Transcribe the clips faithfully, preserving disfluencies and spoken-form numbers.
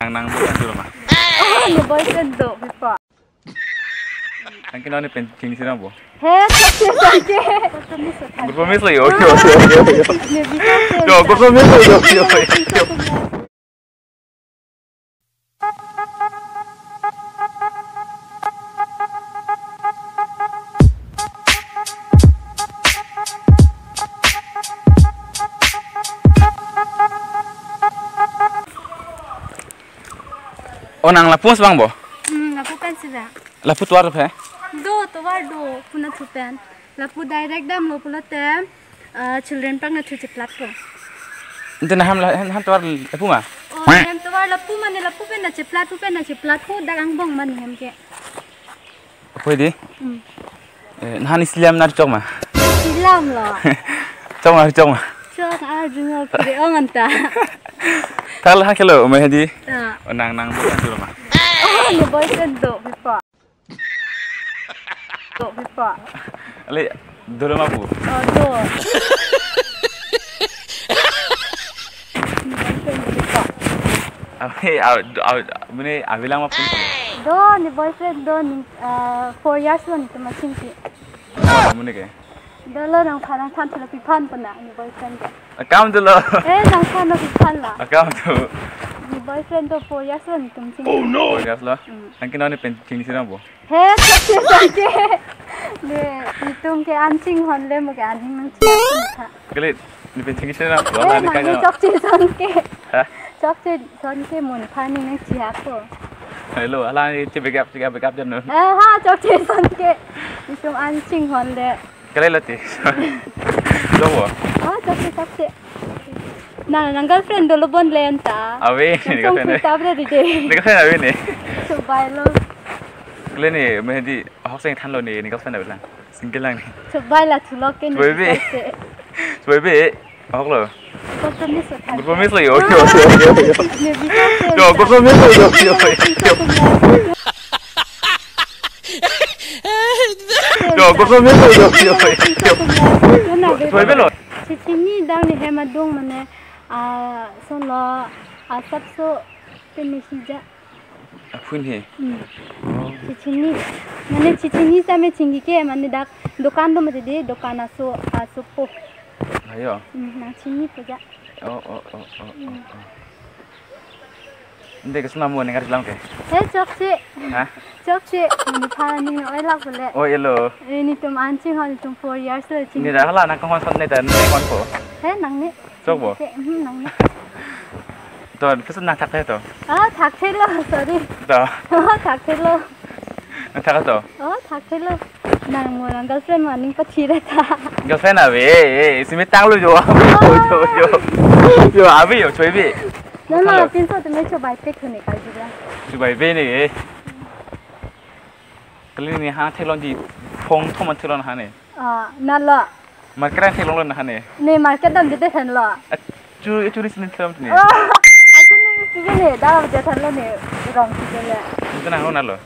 Nang boyfriend do ma? Oh, ne boyfriend do, bipo. Tangke noni pen chingsi nang bo. He, chingsi tangke. Grupo miss lo yo, yo, yo, yo, yo. Ne bisa se. Yo, grupo miss lo yo, yo, yo, yo. Oh, nang lapu si vang bo? Hmm, lapu pen si vang. Lapu tovar phe? Do, tovar do, puna thu pen. Lapu direct damlo pulote, ah, children park na thu cheplat po. Ante na ham la, ham, ham tovar lapu ma? Oh, hem tovar lapu mane lapu pen na cheplat, pu pen na cheplat, pu dak angbong mane hem ke. Apoi di? Hmm. Eh, nahan isilam nar chok ma? Isilam lo. Chok ma, chok ma? Chok, ah, jung ok, kiri ong anta. Thal ha kelo, Mehdi. Ah. Oh, nang, nang boyfriend do ma? Oh, ne boyfriend do, bipo. Do, bipo. Ale, dolo ma pu? Oh, do. Ne boyfriend do, bipo. Ave, ave, ave, mane avelang ma pu? Do, ne boyfriend do, ne, ah, four years lo netum achingki. Mane ke? Dolo nangphan nangthan thilo, pi phan pona ne boyfriend do. Akam dolo. Eh, nangphan lo, pi phan la. Akam do. Ne boyfriend do four years lo netum chingki. Oh no. Four years lo? Mm. Tangke noni pen chingsi nang bo. He, chokche tangke. Ne, netum ke an chinghon le mo ke aning nangchingtha. Kali, ne pen chingsi nang bo. Eh, la ne nang kanya. Chokche tangke. Ha? Chokche tangke mo nephan aning nangchihak ko. Hello, hala ne che break up, che break up jam no. Eh, ha, chokche tangke. Netum an chinghon le. Kali lo ti. Do bo? Ah, chokche, chokche. Nang, nang girlfriend dolo bon le anta. Ave, nang ne girlfriend ave. Tabra di de. Ne girlfriend ave ne. Chobai lo. Kali ne, Mehdi, ahok seng than lo ne, ne girlfriend ave lang. Single lang ne. Chobai la thulok ke ne. Chobai be. Chokche. Chobai be. Ahok lo. Grupo miss lo tha. Grupo miss lo yo, yo, yo, yo, yo. Ne bisa se. Yo, grupo miss lo yo, yo, yo, yo. Yo, grupo miss lo yo, yo, yo, yo. Chobai be lo. Chechini dang ne hem adung mane, ah, solo, ah, sapso pen ne sija. Aphun he. Hmm. Oh. Chechini. Mane chechini same chingki ke, mane dak dokan do mati de, dokan aso, asopo. Ayo. Hmm, nangchini puja. Oh, oh, oh, oh, oh, hmm, oh. Ante ke suna mo ne ngar lam ke? He, chokche. Ha? Chokche. Nephan aning oi lak bole. Oh, elo. Eh, netum an chinghon, netum four years lo chingki. Ne dah la nang kahon sot ne ta ne hon ko. He, nang ne. Chok bo? Ke, hmm, nang ne. To, pheso nang thakthe to? Ah, thakthe lo, sorry. To. Oh, thakthe lo. Nang thak to? Oh, thakthe lo. Nang mo nang girlfriend mo aning pathi re tha. Girlfriend ave, eh, eh, simi tang lo yo. Oh. Yo, yo, yo. Yo, ave yo, chobai be. Nang ma pinso tumi chobai pe thu ne kal juga. Chobai be ne, eh. Kali ne ha theklong di, phong thom an theklong ha ne. Ah, na lo. Market an theklong lo na ha ne. Ne market dam jete hen lo. Achu, achu ri sini theklong ne. Oh, achu ne si ne, da je than lo ne, rong si le. Ante nang lo na lo.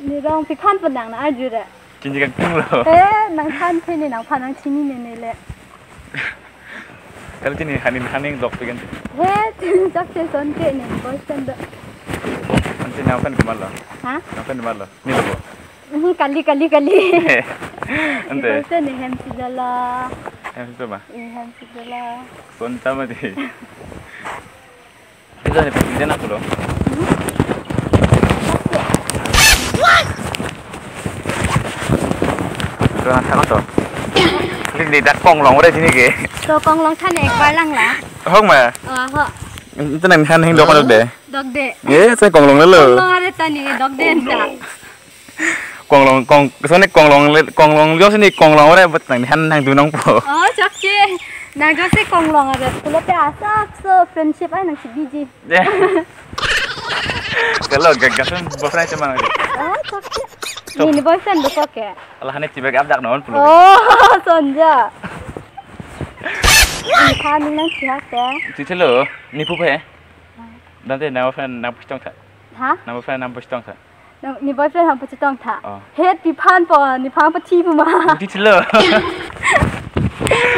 Ne rong pi phan pon nang na arju re. Chinji kangtung lo. Eh, nangthan the ne, nangphan nangchini ne ne le. Kali chini hanin haning dok pigan. He, chak che son ke ne, boyfriend do. Ante nangphan ke ma lo. Ha? Nangphan ma lo. Ne lo bo. Hmm, kali, kali, kali. Ante. Ante ne hem si dala. Hem si ma? Eh, hem si dala. Son ta ma di. Ito ne pagpinda na kulo. Hmm. Ito na thak to. Kali ne dak konglong ore chini ke. To konglong than ek bar lang la. Ahok ma? Oh, ahok. Ito nangthan hing dok dok de. Dok de. Eh, sa konglong lo. Konglong are ta ne dok de anta. Konglong, kong, soni konglong le, konglong jo sini konglong ore but nangthan nangdun nangpo. Oh, chokche. Nang jo si konglong are. Pulote asapso friendship ai nangchibiji. Ya. Kalo ga, ga friend, boyfriend cuma lagi. Oh, chokche. Chok. Ne, ne boyfriend do ke? Ala hane chibek abdak non pulo. Oh, sonja. Nephan aning nangchihak ke? Chithelo, ne pupe. Dante nang boyfriend nangpachitong tha. Ha? Nang boyfriend nangpachitong tha. Nang, ne boyfriend nangpachitong tha. Oh. He, pi phan po, nephan pathi pu ma. Chithelo.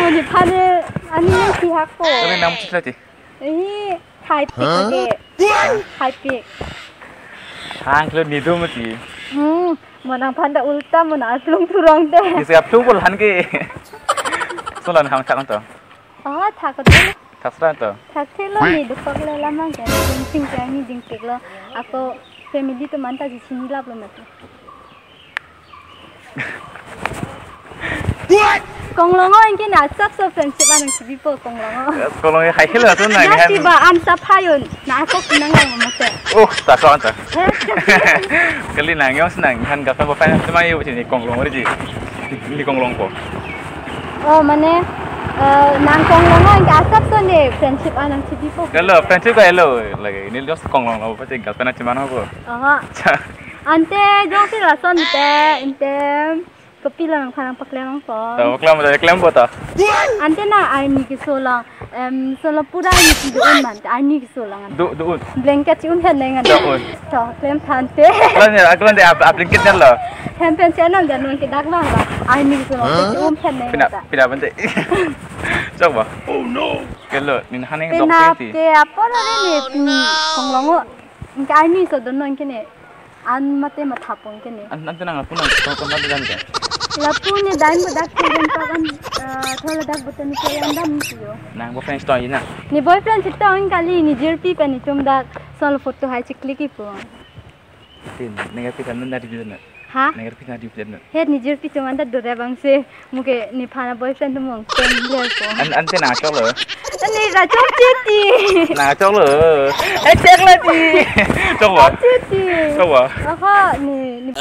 Oh, nephan ne, aning nangchihak po. Kami nang chithelo ti. Eh, High pic lagi. High pic. Hang klo nido mati. Hmm, mo nangphan ta ulta mo nang arplung thurong te. Isi arplung pol han ke. Solan hang thak to. Oh, thak to. Thak sra to. Thakthelo, ne dokok le lamang ke. Jing sing ke ani jing pik lo. Ako family atum anta ji chini lap lo mati. Konglong o, anke ne asapso friendship anang chibipo Konglong o. Konglong hai khelo atum nang. Nasi ba an sap hayon. Na ako sinang lang mate. Oh, ta so anta. Kali nang yong sinang han gapa ba fan cuma yo sini Konglong o ji. Ni Konglong po. Oh, mane, eh, nang Konglong o, anke asapso ne friendship anang chibipo. Hello, friendship ka hello lagi. Ini just Konglong o, pasti gapa na cuma ko. Aha. Ante jongsi lason te, ante kopi lo nangphan nangpaklem nangpo. To, paklem to, klem po to. Ante na arni keso lo, em, solo pura arni keso do-un mati, arni keso lo ngan. Do, do-un. Blanket chi-um hen nang ngan. Do-un. To, klem tha ante. Klem ya, klem de ap, ap blanket nelo. Hem pen si anam dan nang kedak bang lo. Arni keso lo, chi-um hen nang ngan ta. Pina, pina bente. Chok ba? Oh no. Kelo, nin haning dok. Pina penti. Ke apa lo ni, pini Konglong o. Anke arni keso do nang kene. An mate matha pon kene. An, ante nang lapu nang tong tong tong dan ke. Lapu ne dan bodak ke dan pak an, eh, thola dak botanical garden dam ni yo. Nang boyfriend sitong ina. Ne boyfriend sitong kali, ne jirpi pen itum dak solo photo hai chiklik ipo. Tin, nang pi kan nang di bidan na. Ha? Nang pi kan di bidan na. Het ne jirpi atum anta dore bang se. Muke nephan a boyfriend atum mong tem ler ko. An, ante nang chok lo. Ani ra chokche ti. Nang chok lo. Eh, chok lo ti. Chok ba? Chokche ti. Chok ba? Aha, ni, ni.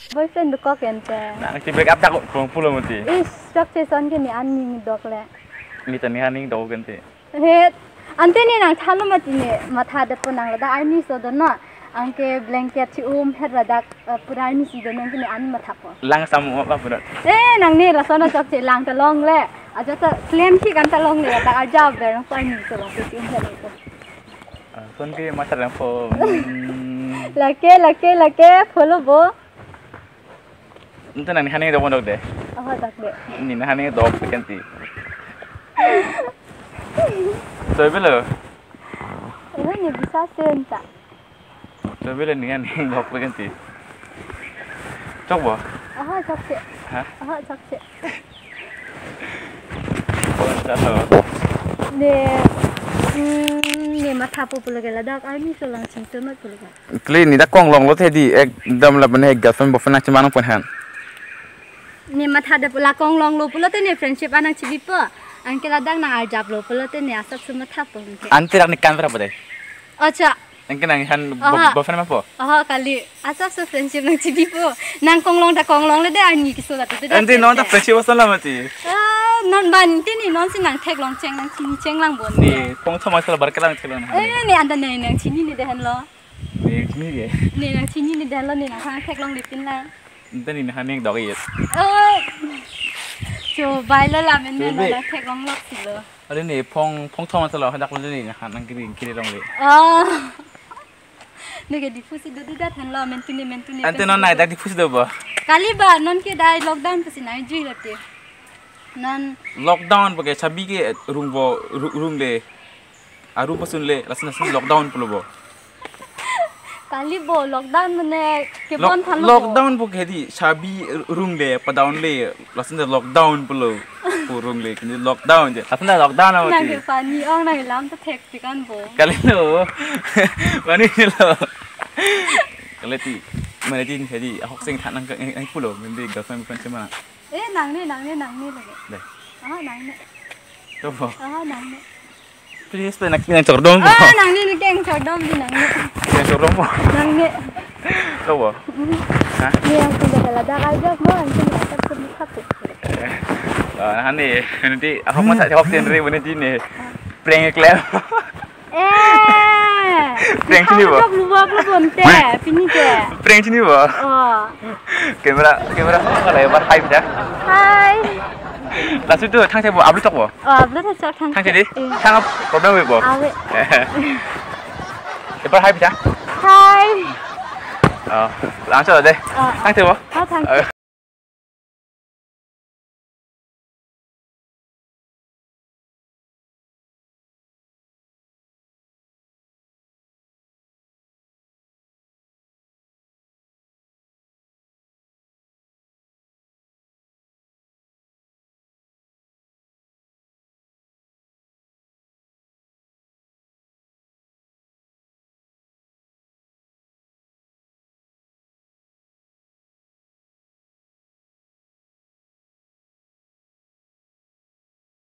Boyfriend dokok ente. Nang si break up dak ko pulo mati. Is, chokche ason ke ne an ni dok le. Ni ta ne haning dok ente. Het, ante ne nangthalo mati ne, matha detpo nang ladak arni keso do no, anke blanket chi-um het ladak, eh, pura arni keso do nang kene an matha po. Lang sam mo pa pura. Eh, nang ne lason chokche lang ta longle, ajo ta klem thik an ta longle, ladak arja ber nang arni keso long pe chi-um het nang po. Ah, son ke matha lang po. Hmm. Lake, lake, lake, follow bo. Ante nang ne haning dok dok de. Aha, dok de. Ne haning dok pe kenti. Choi belo. Aha, ne bisa sen ta. Choi belo ne haning dok pe kenti. Chok bo? Aha, chokche. Ha? Aha, chokche. Bon, chalo. Ne, mm, ne matha po pulo ke ladak arni keso lang chington mat pulo ke. Kli ne dak Konglong lo te di ekdom la bene girlfriend boyfriend nang chiman pon han. Ne matha det pulo Konglong lo pulote ne friendship anang chibipo. Anke ladak nang arjap lo pulote ne asapso matha po anke. Ante rak ne kan berapa deh? Acha. Anke nang han bo-, aha, boyfriend ma po? Aha, kali asapso friendship nang chibipo. Nang Konglong ta Konglong le de arni keso la te de. Ante non ta friendship asal la mati. Ah, non ban tini non si nang theklong cheng nang chini cheng lang bon. Ne, pong thoma sala bar kelang theklong. Eh, ne anta ne nang chinine de henlo. Ne chinine. Ne nang chinine de henlo, ne nangphan theklongle pin lang. Ante ne haning dok ye. Oh. Cho bai lo la men men. Chebe. Nang theklong lok si lo. Ale ne pong, pong thoma sala hadak le ne han nang kiri kiri longle. Oh. Ne ke Diphu si do do dat henlo, men tuni, men tuni. Ante non nai dak Diphu si do bo? Kali ba, non ke dai lockdown pusi nai jui lo te. Non lockdown bo ke chabi ke rung bo, ru-, rung le. Aru pasun le, lason lason lockdown pulo bo. Kali bo, lockdown mane ke lo-, bon than lo bo. Lockdown bo ke di, chabi rung le, padown le, lason de lockdown pulo. Pu rung le, kini lockdown je. Lason de lockdown lo nang ti. Ke pani ong nang lam ta thek ti kan bo. Kali lo. Pani lo. Kali ti. Mane ti, jadi ahok sing than nang ke, eh, eh, pulo, mende girlfriend friend cuma. Eh, nang ne, nang ne, nang ne lagi. Deh. Ah, nang ne. Coba. Ah, nang ne. Please, pe nak nang chordom. Ah, nang ne, ne keng chordom di nang ne. Keng chordom po? Nang ne. Coba. Mm. Hah? Ne yang sudah ada dak aja, mo, yang sudah ada sudah satu. Eh, ah, hani, nanti ahok masa jawab sendiri bener di ne. Ah. Prank klem. Eh. Prank chini bo? Jok lubak lubak te, pini te. Prank chini bo? Oh. Camera, camera kalau ebar hai pida. Hai. Langsung tu thang si bo, upload chok bo? Oh, upload chok thang. Thang si di? Eh. Thang problem bo? Ave. Ebar hai pida. Hai. Oh, langsung deh. Oh. Thang si bo? Oh, thang si. Eh.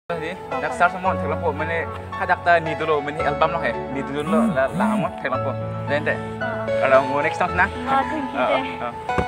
Di, dak star semon theklongpo, mane hadak ta ni dolo, mane album lo he, ni dolo la la amon theklongpo. Dente. Kalau mau next time na. Oh, thank you. Ah, Teh. Ah.